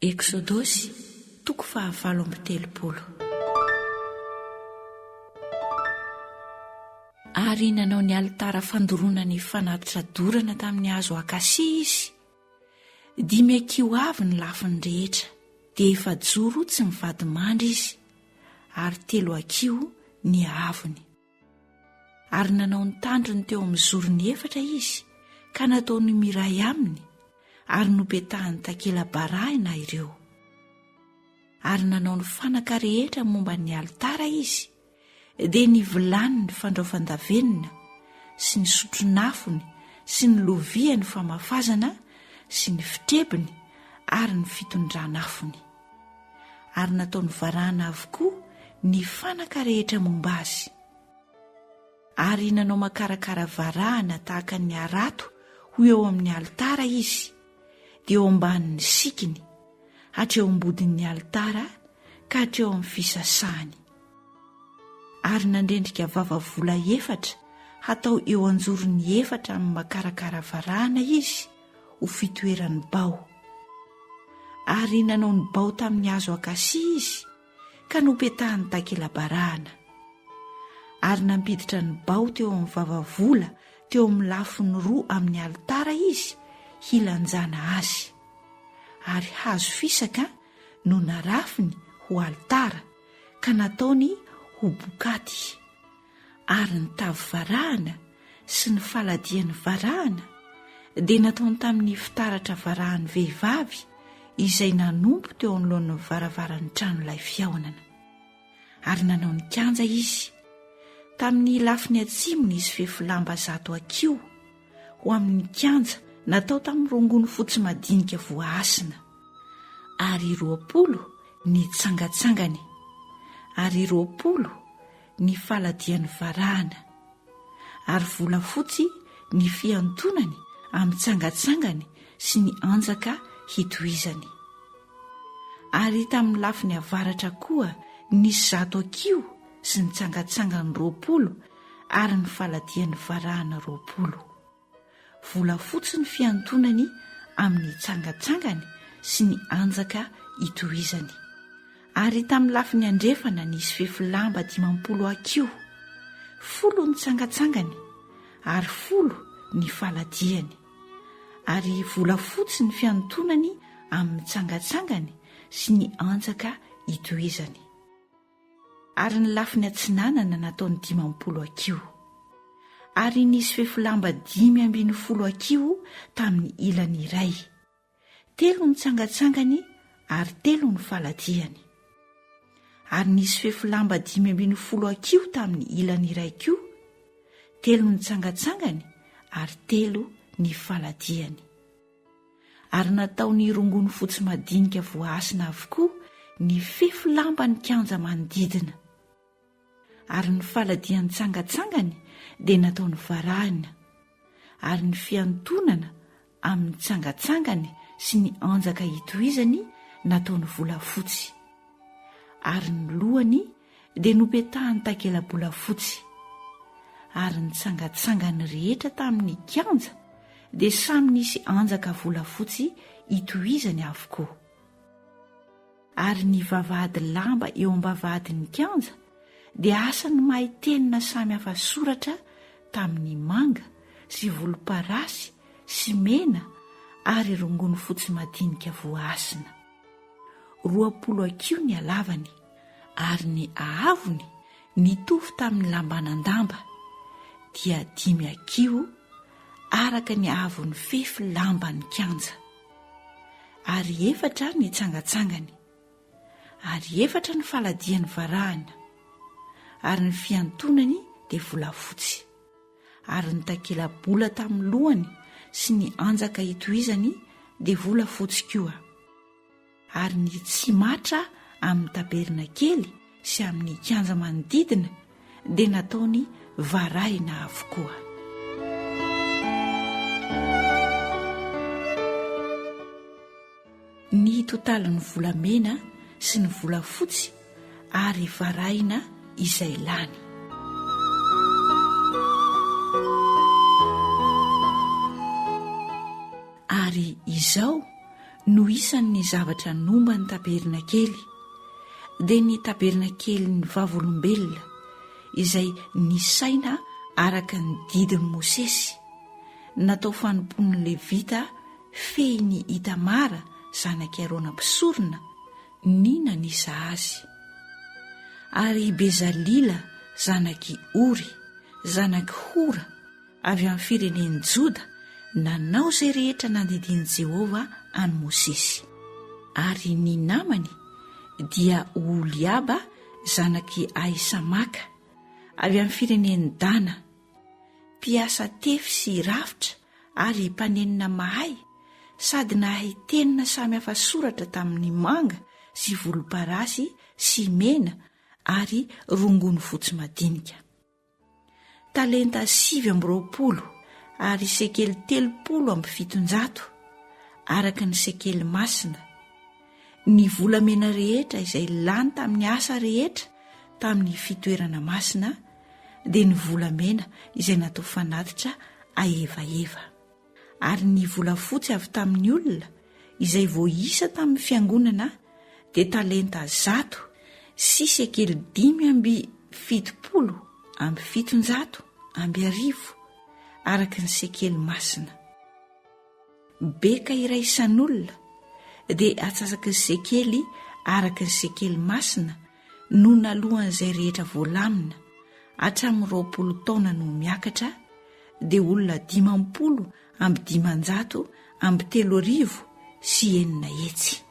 Eksodosy toko fahavalo amby telopolo. Ary nanao ny alitara fandoroana ny fanatitra dorana tamin'ny hazo akasia izy, dimy hakiho avy ny lafiny rehetra, dia efa-joro tsy mivadi-mandry izy, ary telo hakiho ny haavony. Ary nanao ny tandrony teo amin'ny zorony efatra izy ka nataony miray aminy ary nopetahany takela-barahina ireo. Ary nanao ny fanaka rehetra momba ny alitara izy, dia ny vilaniny fandraofan-davenona sy ny sotron'afony sy ny loviany famafazana sy ny fitrebiny ary ny fitondran'afony. Ary nataony varahana avokoa ny fanaka rehetra momba azy. Ary nanao makarakara varahana tahaka ny harato ho eo amin'ny alitara izy, dia eo ambanin'ny sikiny, hatreo am-bodin'ny alitara ka hatreo amin'ny fisasahany. Ary nandrendrika vava vola efatra hatao eo an-jorony efatra amin'ny makarakara varahana izy ho fitoeran'ny bao. Ary nanao ny bao tamin'ny hazo akasia izy ka nopetahany takela-barahana. Ary nampiditra ny bao teo amin'ny vava vola teo amin'ny lafiny roa amin'ny alitara izy hilanjana azy. Ary hazo fisaka no narafiny ho alitara ka nataony ho bokaty. Ary ny tavy varahana sy ny faladian'ny varahana dia nataony tamin'ny fitaratra varahan'ny vehivavy izay nanompo teo anoloan'ny varavaran'ny tranolay fihaonana. Ary nanao ny kianja izy. Tamin'ny lafiny atsimo nisy fefy lamba zato hakiho ho amin'ny kianja natao tamin'ny rongony fotsy madinika voahasina, ary 20 ny tsangatsangany, ary 20 ny faladian'ny varahana, ary volafotsy ny fihantonany amin'ny tsangatsangany sy ny anjaka hitohizany. Ary tamin'ny lafiny avaratra koa nisy zato hakiho sy ny tsangatsangany 20 ary ny faladian'ny varahana 20. Volafotsy ny fihantonany amin'ny tsangatsangany sy ny anjaka itohizany. Ary tamin'ny lafiny andrefana nisy fefy lamba 50 hakiho, folo ny tsangatsangany ary folo ny faladiany. Ary volafotsy ny fihantonany amin'ny tsangatsangany sy ny anjaka itohizany. Ary ny lafiny atsinanana nataony 50 hakiho. Ary nisy fefy lamba 15 hakiho tamin'ny ilany iray. Telo ny tsangatsangany ary telo ny faladiany. Ary nisy fefy lamba 15 hakiho tamin'ny ilany iray koa. Telo ny tsangatsangany ary telo ny faladiany. Ary nataony rongony fotsy madinika voahasina avokoa ny fefy lamban'ny kianja manodidina. Ary ny faladian-tsangatsangany dia nataony varahina, ary ny fiantonana amin'ny tsangatsangany sy ny anjaka itohizany nataony volafotsy. Ary ny lohany dia nopetahany takela-bolafotsy. Ary ny tsangatsangany rehetra tamin'ny kianja dia samy nisy anjaka volafotsy itohizany avokoa. Ary ny vavahady lamba eo am-bavahadin'ny kianja dia asan'ny mahay tenona samy hafa soratra tamin'ny manga sy volomparasy sy mena ary rongony fotsy madinika voahasina. 20 hakiho ny halavany, ary ny haavony nitovy tamin'ny lambanan-damba, dia dimy hakiho araka ny haavon'ny fefy lamban'ny kianja. Ary efatra ny tsangatsangany, ary efatra ny faladiany varahina, ary ny fiantonany dia volafotsy, ary ny takela-bola tamin'ny lohany sy ny anjaka itohizany dia volafotsy koa. ary ny tsimatra amin'ny tabernakely sy amin'ny kianja manodidina dia nataony varahina avokoa. Ny totalin'ny volamena sy ny volafotsy ary varahina izay lany. Ary izao. no isan'ny zavatra nomba ny tabernakely, dia ny tabernakelin'ny Vavolombelona, izay nisaina araka ny didin'i Mosesy, natao fanompoan'ny Levita fehin'i Itamara zanak'i Arona mpisorona, ny nanisa azy. Ary i Bezalila zanak'i Ory, zanak'i Hora, avy amin'ny firenen'i Joda nanao izay rehetra nandidian'i Jehovah an'i Mosesy. Ary ny namany dia Oholiaba zanak'i Ahisamaka, avy amin'ny firenen'i Dana, mpiasa tefy sy rafitra ary mpanenona mahay, sady nahay tenona samy hafa soratra tamin'ny manga sy volomparasy sy mena ary rongony fotsy madinika. Talenta 29 ary sekely 730, araka ny sekely masina, ny volamena rehetra izay lany tamin'ny asa rehetra tamin'ny fitoerana masina dia ny volamena izay natao fanatitra ahevaheva. Ary ny volafotsy avy tamin'ny olona izay voaisa tamin'ny fiangonana dia talenta 100 sy sekely 775, araka ny sekely masina. Beka iray isan'olona dia atsasaky ny sekely araka ny sekely masina no naloan'izay rehetra voalamina hatramin'ny 20 taona no miakatra dia olona 650 600.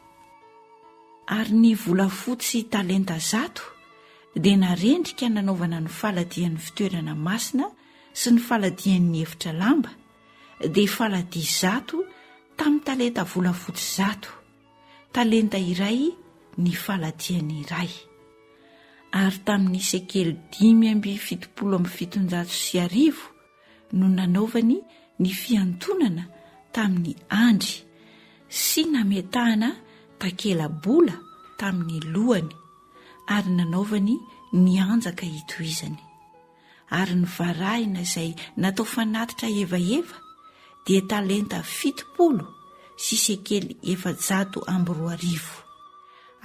Ary ny volafotsy talenta 100 dia narendrika nanaovana ny faladian'ny fitoerana masina sy ny faladian'ny efitra lamba, dia faladia 100 tamin'ny talenta volafotsy 100, talenta iray ny faladiany iray. Ary tamin'ny sekely 1775 no nanaovany ny fihantonana tamin'ny andry sy nametahana takela-bola tamin'ny lohany ary nanaovany ny anjaka hitohizany. Ary ny varahina izay natao fanatitra hevaheva dia talenta 70 sy sekely 20 400.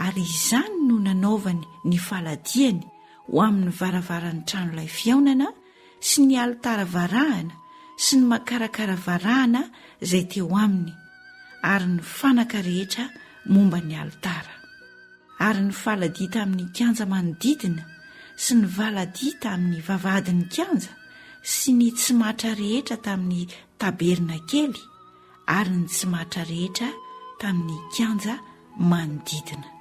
Ary izany no nanaovany ny faladiany ho amin'ny varavaran'ny tranolay fihaonana sy ny alitara varahana sy ny makarakara varahana izay teo aminy ary ny fanaka rehetra momba ny alitara. Ary ny faladia tamin'ny kianja manodidina sy ny valadia tamin'ny vavahadin'ny kianja sy ny tsimatra rehetra tamin'ny tabernakely ary ny tsimatra rehetra tamin'ny kianja manodidina.